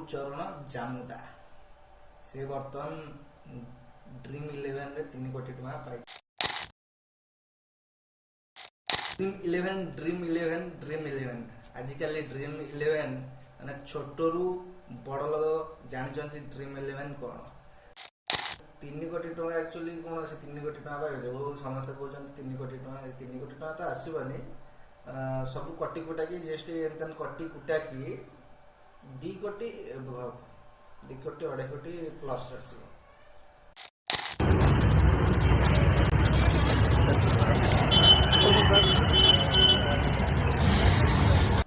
ଗୁରୁଚରଣ ଜାମୁଦା। ସେ ବର୍ତ୍ତମାନ ଡ୍ରିମ୍ ଇଲେଭେନରେ 3 କୋଟି ଟଙ୍କା ପାଇଛି। Dream eleven, dream eleven, dream eleven. ଆଜିକାଲି ଡ୍ରିମ୍ ଇଲେଭେନ୍ ମାନେ ଛୋଟରୁ ବଡ଼ ଲୋକ ଜାଣିଛନ୍ତି ଡ୍ରିମ୍ ଇଲେଭେନ୍ କ'ଣ। 3 କୋଟି ଟଙ୍କା ଆକ୍ଚୁଆଲି କ'ଣ ସେ 3 କୋଟି ଟଙ୍କା ପାଇବେ? ଯେଉଁ ସମସ୍ତେ କହୁଛନ୍ତି 3 କୋଟି ଟଙ୍କା, 3 କୋଟି ଟଙ୍କା ତ ଆସିବନି। ସବୁ କଟି କୁଟାକି ଜିଏସଟି ଏନ୍ କଟି କୁଟାକି 2 କୋଟି, 2 କୋଟି 2.5 କୋଟି ପ୍ଲସ୍ ଆସିବ।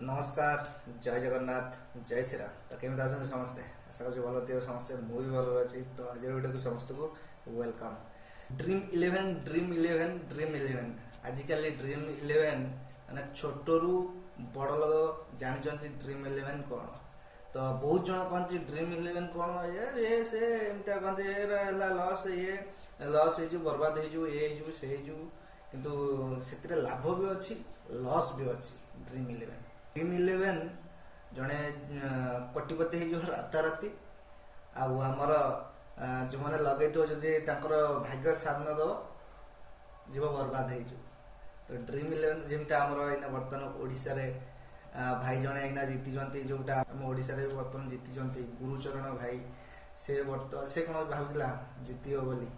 ନମସ୍କାର, ଜୟ ଜଗନ୍ନାଥ, ଜୟ ଶ୍ରୀରାମ। ତ କେମିତି ଅଛନ୍ତି ସମସ୍ତେ? ଆଶା କରୁଛି ଭଲ ଥିବେ ସମସ୍ତେ। ମୁଁ ବି ଭଲରେ ଅଛି। ତ ଆଜିର ଭିଡ଼ିଓକୁ ସମସ୍ତଙ୍କୁ welcome. Dream eleven, dream eleven, dream eleven. ଆଜିକାଲି ଡ୍ରିମ୍ ଇଲେଭେନ୍ ମାନେ ଛୋଟରୁ ବଡ଼ ଲୋକ ଜାଣିଛନ୍ତି ଡ୍ରିମ୍ ଇଲେଭେନ୍ କ'ଣ। ତ ବହୁତ ଜଣ କହନ୍ତି ଡ୍ରିମ୍ ଇଲେଭେନ୍ କ'ଣ, ଏ ସେ ଏମିତିଆ କହନ୍ତି, ଏ ହେଲା ଲସ୍, ଇଏ ଲସ୍ ହେଇଯିବ, ବର୍ବାଦ ହେଇଯିବ, ଇଏ ହେଇଯିବ, ସେ ହେଇଯିବ। କିନ୍ତୁ ସେଥିରେ ଲାଭ ବି ଅଛି, ଲସ୍ ବି ଅଛି। ଡ୍ରିମ୍ ଇଲେଭେନ୍, ଡ୍ରିମ୍ ଇଲେଭେନ୍ ଜଣେ କୋଟିପତି ହେଇଯିବ ରାତାରାତି। ଆଉ ଆମର ଯେଉଁମାନେ ଲଗେଇଥିବ, ଯଦି ତାଙ୍କର ଭାଗ୍ୟ ସାଥ ନ ଦେବ, ଯିବ ବର୍ବାଦ ହେଇଯିବ। ତ ଡ୍ରିମ୍ ଇଲେଭେନ୍ ଯେମିତି ଆମର ଏଇନା ବର୍ତ୍ତମାନ ଓଡ଼ିଶାରେ ଭାଇ ଜଣେ ଏଇନା ଜିତିଛନ୍ତି, ଯେଉଁଟା ଆମ ଓଡ଼ିଶାରେ ବି ବର୍ତ୍ତମାନ ଜିତିଛନ୍ତି ଗୁରୁଚରଣ ଭାଇ। ସେ ବର୍ତ୍ତମାନ ସେ କ'ଣ ଭାବୁଥିଲା ଜିତିବ ବୋଲି?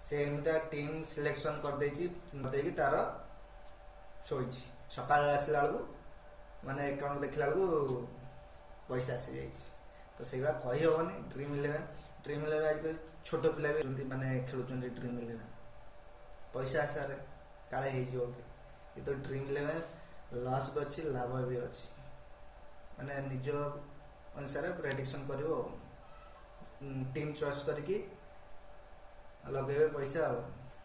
ସେ ଏମିତିଆ ଟିମ୍ ସିଲେକ୍ସନ୍ କରିଦେଇଛି, ଦେଇକି ତାର ଶୋଇଛି। ସକାଳେ ଆସିଲା ବେଳକୁ ମାନେ ଆକାଉଣ୍ଟ ଦେଖିଲା ବେଳକୁ ପଇସା ଆସିଯାଇଛି। ତ ସେଇଭଳିଆ କହିହେବନି। ଡ୍ରିମ୍ ଇଲେଭେନ୍, ଡ୍ରିମ୍ ଇଲେଭେନ୍ ଆଜିକାଲି ଛୋଟ ପିଲା ବି ମାନେ ଖେଳୁଛନ୍ତି ଡ୍ରିମ୍ ଇଲେଭେନ୍ ପଇସା ଆଶାରେ, କାଳେ ହେଇଯିବ କି। କିନ୍ତୁ ଡ୍ରିମ୍ ଇଲେଭେନ୍ ଲସ୍ ବି ଅଛି, ଲାଭ ବି ଅଛି। ମାନେ ନିଜ ଅନୁସାରେ ପ୍ରେଡ଼ିକ୍ସନ୍ କରିବ ଆଉ ଟିମ୍ ଚଏସ୍ କରିକି ଲଗେଇବେ ପଇସା। ଆଉ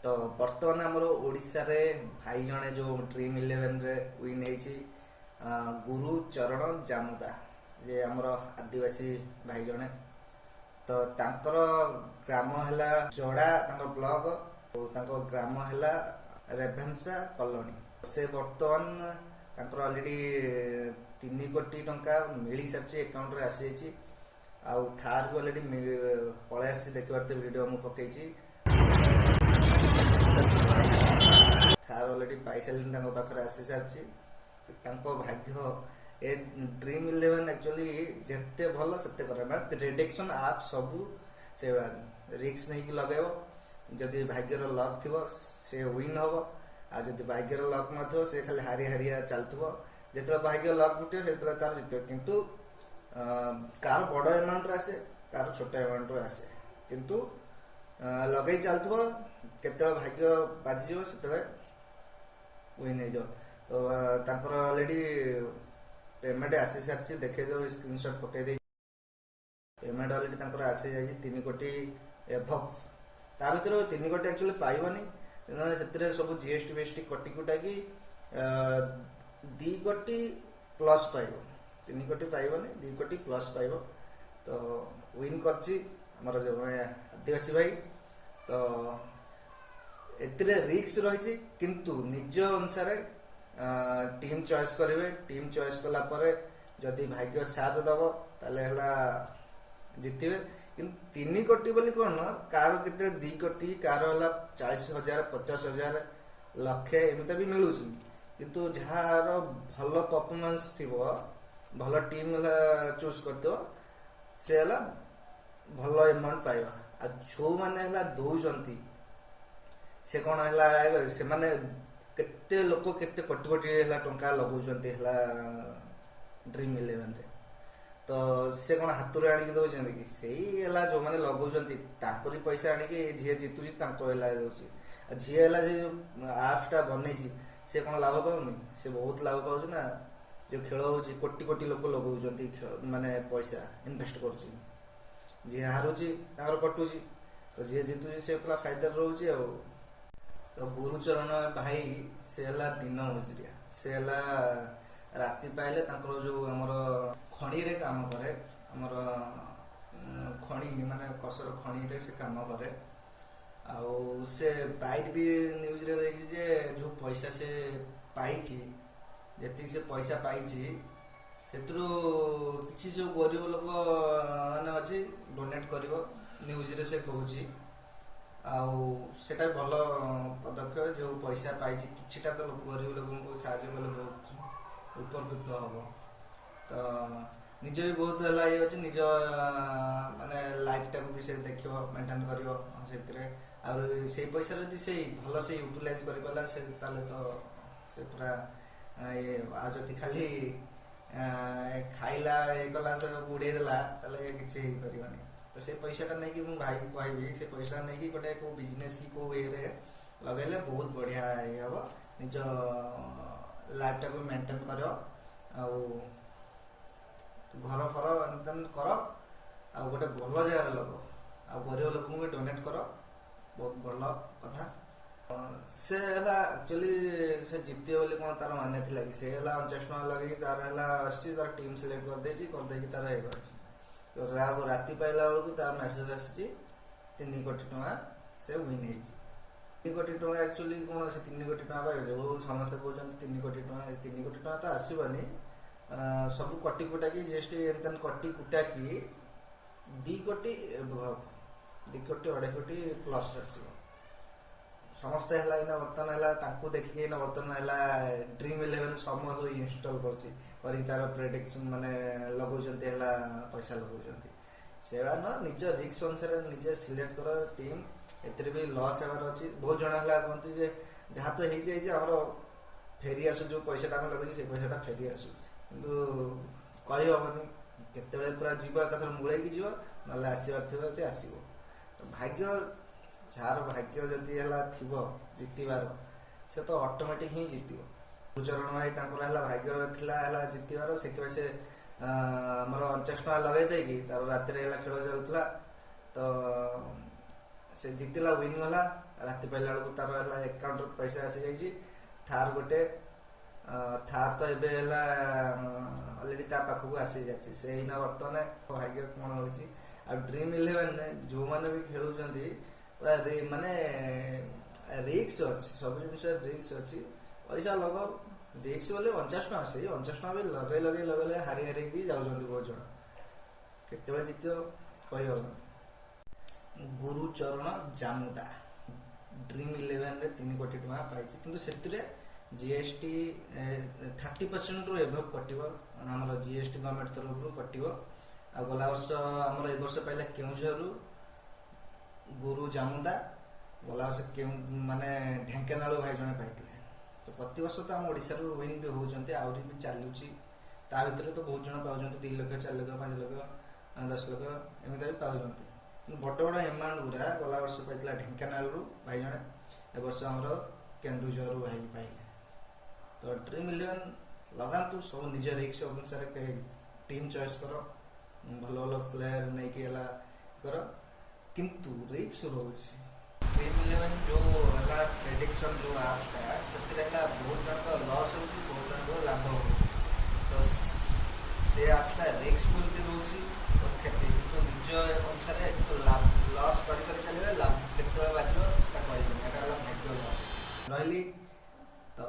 ତ ବର୍ତ୍ତମାନ ଆମର ଓଡ଼ିଶାରେ ଭାଇ ଜଣେ ଯେଉଁ ଡ୍ରିମ୍ ଇଲେଭେନରେ ୱିନ୍ ହେଇଛି, ଗୁରୁଚରଣ ଜାମୁଦା, ଯେ ଆମର ଆଦିବାସୀ ଭାଇ ଜଣେ। ତ ତାଙ୍କର ଗ୍ରାମ ହେଲା ଜଡ଼ା, ତାଙ୍କ ବ୍ଲକ, ତାଙ୍କ ଗ୍ରାମ ହେଲା ରେଭେନ୍ସା କଲୋନୀ। ସେ ବର୍ତ୍ତମାନ ତାଙ୍କର ଅଲରେଡ଼ି 3 କୋଟି ଟଙ୍କା ମିଳିସାରିଛି, ଆକାଉଣ୍ଟରେ ଆସିଯାଇଛି। ଆଉ ଥାର୍ ବି ଅଲରେଡ଼ି ପଳେଇ ଆସିଛି, ଦେଖିପାରୁଥିବେ ଭିଡ଼ିଓ ମୁଁ ପକେଇଛି। ଥାର୍ ଅଲରେଡ଼ି ପାଇସାରିଲେଣି, ତାଙ୍କ ପାଖରେ ଆସିସାରିଛି। ତାଙ୍କ ଭାଗ୍ୟ ଏ ଡ୍ରିମ୍ ଇଲେଭେନ୍ ଆକ୍ଚୁଆଲି ଯେତେ ଭଲ ସେତେ ଖରାପ। ମାନେ ପ୍ରେଡ଼ିକ୍ସନ୍ ଆପ୍ ସବୁ ସେଇଭଳିଆ ରିସ୍କ ନେଇକି ଲଗେଇବ। ଯଦି ଭାଗ୍ୟର ଲକ୍ ଥିବ ସେ ୱିନ୍ ହବ, ଆଉ ଯଦି ଭାଗ୍ୟର ଲକ୍ ନଥିବ ସେ ଖାଲି ହାରି ହାରିଆ ଚାଲୁଥିବ। ଯେତେବେଳେ ଭାଗ୍ୟ ଲକ୍ ଫୁଟିବ ସେତେବେଳେ ତାର ଜିତିବ। କିନ୍ତୁ କାହାର ବଡ଼ ଆମାଉଣ୍ଟରେ ଆସେ, କାହାର ଛୋଟ ଆମାଉଣ୍ଟରେ ଆସେ, କିନ୍ତୁ ଲଗେଇ ଚାଲୁଥିବ, କେତେବେଳେ ଭାଗ୍ୟ ବାଜିଯିବ ସେତେବେଳେ ୱିନ୍ ହେଇଯିବ। ତ ତାଙ୍କର ଅଲରେଡ଼ି ପେମେଣ୍ଟ ଆସିସାରିଛି, ଦେଖେଇଦେବ, ସ୍କ୍ରିନସଟ୍ ପକେଇ ଦେଇଛି। ପେମେଣ୍ଟ ଅଲରେଡ଼ି ତାଙ୍କର ଆସିଯାଇଛି 3 କୋଟି ଏଭବ୍। ତା ଭିତରେ 3 କୋଟି ଆକ୍ଚୁଆଲି ପାଇବନି, ସେଥିରେ ସବୁ ଜିଏସଟି ଫିଏସଟି କଟି କୁଟାକି 2 କୋଟି ପ୍ଲସ୍ ପାଇବ। 3 କୋଟି ପାଇବନି, 2 କୋଟି ପ୍ଲସ୍ ପାଇବ। ତ ୱିନ୍ କରିଛି ଆମର ଜଣେ ଆଦିବାସୀ ଭାଇ। ତ ଏଥିରେ ରିସ୍କ ରହିଛି, କିନ୍ତୁ ନିଜ ଅନୁସାରେ ଟିମ୍ ଚଏସ୍ କରିବେ। ଟିମ୍ ଚଏସ୍ କଲା ପରେ ଯଦି ଭାଗ୍ୟ ସାଥ ଦେବ ତାହେଲେ ହେଲା ଜିତିବେ। କିନ୍ତୁ 3 କୋଟି ବୋଲି କ'ଣ, କାହାର କେତେ 2 କୋଟି, କାହାର ହେଲା 40 ହଜାର, 50 ହଜାର, ଲକ୍ଷେ ଏମିତି ବି ମିଳୁଛି। କିନ୍ତୁ ଯାହାର ଭଲ ପରଫର୍ମାନ୍ସ ଥିବ, ଭଲ ଟିମ୍ ହେଲା ଚୁଜ୍ କରିଥିବ, ସେ ହେଲା ଭଲ ଏମାଉଣ୍ଟ ପାଇବ। ଆଉ ଯେଉଁମାନେ ହେଲା ଦଉଛନ୍ତି, ସେ କ'ଣ ହେଲା, ସେମାନେ କେତେ ଲୋକ କେତେ କୋଟି କୋଟି ହେଲା ଟଙ୍କା ଲଗାଉଛନ୍ତି ହେଲା ଡ୍ରିମ୍ ଇଲେଭେନରେ। ତ ସେ କ'ଣ ହାତରୁ ଆଣିକି ଦଉଛନ୍ତି କି? ସେଇ ହେଲା ଯେଉଁମାନେ ଲଗାଉଛନ୍ତି ତାଙ୍କରି ପଇସା ଆଣିକି ଯିଏ ଜିତୁଛି ତାଙ୍କ ହେଲା ଦେଉଛି। ଆଉ ଯିଏ ହେଲା ଯେ ଆପ୍ସଟା ବନେଇଛି ସେ କ'ଣ ଲାଭ ପାଉନି? ସେ ବହୁତ ଲାଭ ପାଉଛି ନା। ଯେଉଁ ଖେଳ ହେଉଛି କୋଟି କୋଟି ଲୋକ ଲଗାଉଛନ୍ତି, ମାନେ ପଇସା ଇନଭେଷ୍ଟ କରୁଛି। ଯିଏ ହାରୁଛି ତାଙ୍କର କଟୁଛି, ତ ଯିଏ ଜିତୁଛି ସେ ପୁରା ଫାଇଦାରେ ରହୁଛି। ଆଉ ତ ଗୁରୁଚରଣ ଭାଇ ସେ ହେଲା ଦିନ ମଜୁରିଆ। ସେ ହେଲା ରାତି ପାଇଲେ ତାଙ୍କର ଯେଉଁ ଆମର ଖଣିରେ କାମ କରେ, ଆମର ଖଣି ମାନେ କସର ଖଣିରେ ସେ କାମ କରେ। ଆଉ ସେ ବାଇଟ୍ ବି ନ୍ୟୁଜରେ ଦେଇଛି ଯେ ଯେଉଁ ପଇସା ସେ ପାଇଛି, ଯେତିକି ସେ ପଇସା ପାଇଛି ସେଥିରୁ କିଛି ସବୁ ଗରିବ ଲୋକ ମାନେ ଅଛି ଡୋନେଟ୍ କରିବ, ନ୍ୟୁଜ୍ରେ ସେ କହୁଛି। ଆଉ ସେଇଟା ଭଲ ପଦକ୍ଷେପ। ଯେଉଁ ପଇସା ପାଇଛି କିଛିଟା ତ ଗରିବ ଲୋକଙ୍କୁ ସାହାଯ୍ୟ କଲେ ବହୁତ ଉପକୃତ ହବ। ତ ନିଜେ ବି ବହୁତ ହେଲା ଇଏ ଅଛି, ନିଜ ମାନେ ଲାଇଫଟାକୁ ବି ସେ ଦେଖିବ, ମେଣ୍ଟେନ୍ କରିବ ସେଥିରେ। ଆଉ ସେଇ ପଇସା ଯଦି ସେଇ ଭଲ ସେ ୟୁଟିଲାଇଜ୍ କରିପାରିଲା ସେ, ତାହେଲେ ତ ସେ ପୁରା ଇଏ। ଆଉ ଯଦି ଖାଲି ଖାଇଲା, ଇଏ କଲା, ସେ ବୁଡ଼େଇ ଦେଲା, ତାହେଲେ କିଛି ହେଇପାରିବନି। ତ ସେ ପଇସାଟା ନେଇକି ମୁଁ ଭାଇକୁ କହିବି, ସେ ପଇସାଟା ନେଇକି ଗୋଟେ କେଉଁ ବିଜନେସ୍ କି କେଉଁ ଇଏରେ ଲଗେଇଲେ ବହୁତ ବଢ଼ିଆ ଇଏ ହବ, ନିଜ ଲାଇଫଟାକୁ ମେଣ୍ଟେନ୍ କରିବ ଆଉ ଘର ଫର ଏମିତି କର, ଆଉ ଗୋଟେ ଭଲ ଜାଗାରେ ଲଗ, ଆଉ ଗରିବ ଲୋକଙ୍କୁ ବି ଡୋନେଟ୍ କର। ବହୁତ ଭଲ କଥା। ସେ ହେଲା ଆକ୍ଚୁଆଲି ସେ ଜିତିବ ବୋଲି କ'ଣ ତାର ମାନେ ଥିଲା କି? ସେ ହେଲା 49 ଟଙ୍କା ଲଗେଇକି ତାର ହେଲା ଆସିଛି, ତାର ଟିମ୍ ସିଲେକ୍ଟ କରିଦେଇଛି, କରିଦେଇକି ତାର ଇଏ କରିଛି। ତ ରାତି ପାଇଲା ବେଳକୁ ତାର ମେସେଜ ଆସିଛି 3 କୋଟି ଟଙ୍କା ସେ ୱିନ୍ ହେଇଛି। 3 କୋଟି ଟଙ୍କା ଆକ୍ଚୁଆଲି କ'ଣ ସେ 3 କୋଟି ଟଙ୍କା ପାଇବ? ଯେଉଁ ସମସ୍ତେ କହୁଛନ୍ତି 3 କୋଟି ଟଙ୍କା, 3 କୋଟି ଟଙ୍କା ତ ଆସିବନି। ସବୁ କଟି କୁଟାକି ଜିଏସଟି ଏମିତି କଟି କୁଟାକି 2 କୋଟି, 2 କୋଟି 2.5 କୋଟି ପ୍ଲସ୍ ଆସିବ। ସମସ୍ତେ ହେଲା ଏଇନା ବର୍ତ୍ତମାନ ହେଲା ତାଙ୍କୁ ଦେଖିକି ଏଇନା ବର୍ତ୍ତମାନ ହେଲା ଡ୍ରିମ୍ ଇଲେଭେନ୍ ସମସ୍ତେ ଇନଷ୍ଟଲ୍ କରୁଛି, କରିକି ତାର ପ୍ରେଡିକ୍ସନ୍ ମାନେ ଲଗାଉଛନ୍ତି, ହେଲା ପଇସା ଲଗାଉଛନ୍ତି। ସେଇଟା ନୁହଁ, ନିଜ ରିସ୍କ ଅନୁସାରେ ନିଜେ ସିଲେକ୍ଟ କର ଟିମ୍। ଏଥିରେ ବି ଲସ୍ ହେବାର ଅଛି। ବହୁତ ଜଣ ହେଲା କୁହନ୍ତି ଯେ ଯାହା ତ ହେଇଛି ହେଇଛି, ଆମର ଫେରି ଆସୁ, ଯେଉଁ ପଇସାଟା ଆମେ ଲଗେଇଛୁ ସେଇ ପଇସାଟା ଫେରି ଆସୁ। କିନ୍ତୁ କହିହେବନି କେତେବେଳେ ପୁରା ଯିବ, ଏକାଥରେ ମୂଳେଇକି ଯିବ, ନହେଲେ ଆସିବାର ଥିବ ଯଦି ଆସିବ। ତ ଭାଗ୍ୟ, ଯାହାର ଭାଗ୍ୟ ଯଦି ହେଲା ଥିବ ଜିତିବାର, ସେ ତ ଅଟୋମେଟିକ୍ ହିଁ ଜିତିବ। ଗୁରୁଚରଣ ଭାଇ ତାଙ୍କର ହେଲା ଭାଗ୍ୟରେ ଥିଲା ହେଲା ଜିତିବାର, ସେଥିପାଇଁ ସେ ଆମର 49 ଟଙ୍କା ଲଗେଇ ଦେଇକି ତାର ରାତିରେ ହେଲା ଖେଳ ଚାଲୁଥିଲା, ତ ସେ ଜିତିଲା, ୱିନ୍ ହେଲା। ରାତି ପାଇଲା ବେଳକୁ ତାର ହେଲା ଆକାଉଣ୍ଟରୁ ପଇସା ଆସିଯାଇଛି। ଥାର୍ ଗୋଟେ ଥାର୍ ତ ଏବେ ହେଲା ଅଲରେଡ଼ି ତା ପାଖକୁ ଆସିଯାଇଛି। ସେ ଏଇନା ବର୍ତ୍ତମାନ ଭାଗ୍ୟ କ'ଣ ହେଉଛି। ଆଉ ଡ୍ରିମ୍ ଇଲେଭେନ୍ ଯେଉଁମାନେ ବି ଖେଳୁଛନ୍ତି ପୁରା ମାନେ ରିସ୍କ ଅଛି, ସବୁ ଜିନିଷରେ ରିସ୍କ ଅଛି। ପଇସା ଲଗାଅ, ରିସ୍କ ବୋଲି 49 ଟଙ୍କା, ସେଇ 49 ଟଙ୍କା ବି ଲଗେଇ ଲଗେଇ ଲଗେଇ ହାରି ହାରିକି ଯାଉଛନ୍ତି ବହୁତ ଜଣ। କେତେବେଳେ ଜିତିବ କହିହେବନି। ଗୁରୁଚରଣ ଜାମୁଦା ଡ୍ରିମ୍ ଇଲେଭେନରେ 3 କୋଟି ଟଙ୍କା ପାଇଛି, କିନ୍ତୁ ସେଥିରେ ଜିଏସଟି 30%ରୁ ଏଭବ କଟିବ, ଆମର ଜିଏସଟି ଗଭର୍ଣ୍ଣମେଣ୍ଟ ତରଫରୁ କଟିବ। ଆଉ ଗଲା ବର୍ଷ ଆମର ଏ ବର୍ଷ ପାଇଲା କେଉଁଝରରୁ ଗୁରୁ ଜାମୁଦା, ଗଲା ବର୍ଷ କେଉଁ ମାନେ ଢେଙ୍କାନାଳ ଭାଇ ଜଣେ ପାଇଥିଲେ। ତ ପ୍ରତିବର୍ଷ ତ ଆମ ଓଡ଼ିଶାରୁ ୱିନ୍ ବି ହେଉଛନ୍ତି, ଆହୁରି ବି ଚାଲୁଛି। ତା ଭିତରେ ତ ବହୁତ ଜଣ ପାଉଛନ୍ତି 2 ଲକ୍ଷ, 4 ଲକ୍ଷ, 5 ଲକ୍ଷ, 10 ଲକ୍ଷ ଏମିତି ବି ପାଉଛନ୍ତି। କିନ୍ତୁ ବଡ଼ ବଡ଼ ଏମାଉଣ୍ଟ ଗୁଡ଼ା ଗଲା ବର୍ଷ ପାଇଥିଲା ଢେଙ୍କାନାଳରୁ ଭାଇ ଜଣେ, ଏ ବର୍ଷ ଆମର କେନ୍ଦୁଝରରୁ ଭାଇ ପାଇଲେ। ତ ଡ୍ରିମ୍ ଇଲେଭେନ୍ ଲଗାନ୍ତୁ, ସବୁ ନିଜ ରିସ୍କ ଅନୁସାରେ ଟିମ୍ ଚଏସ୍ କର, ଭଲ ଭଲ ପ୍ଲେୟାର ନେଇକି ହେଲା କର, କିନ୍ତୁ ରିସ୍କ ରହୁଛି। ଡ୍ରିମ୍ ଇଲେଭେନ୍ ଯେଉଁ ହେଲା ପ୍ରେଡିକ୍ସନ୍ ଯେଉଁ ଆପ୍ସଟା, ସେଥିରେ ହେଲା ବହୁତ ଜଣଙ୍କ ଲସ୍ ହେଉଛି, ବହୁତ ଜଣଙ୍କ ଲାଭ ହେଉଛି। ତ ସେ ଆପ୍ସଟା ରିସ୍କଫୁଲ୍ ବି ରହୁଛି ଓ କ୍ଷତି, କିନ୍ତୁ ନିଜ ଅନୁସାରେ କିନ୍ତୁ ଲାଭ ଲସ୍ କରି କରି ଚାଲିବେ, ଲାଭ କେତେବେଳେ ବାଜିବ ସେଟା କହିବେନି। ଏଟା ହେଲା ଭାଗ୍ୟ ରହିଲି। ତ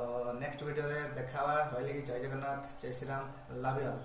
ନେକ୍ସଟ ଭିଡ଼ିଓରେ ଦେଖା ହେବା। ରହିଲି, ଜୟ ଜଗନ୍ନାଥ, ଜୟ ଶ୍ରୀରାମ, ଲଭ୍ you all.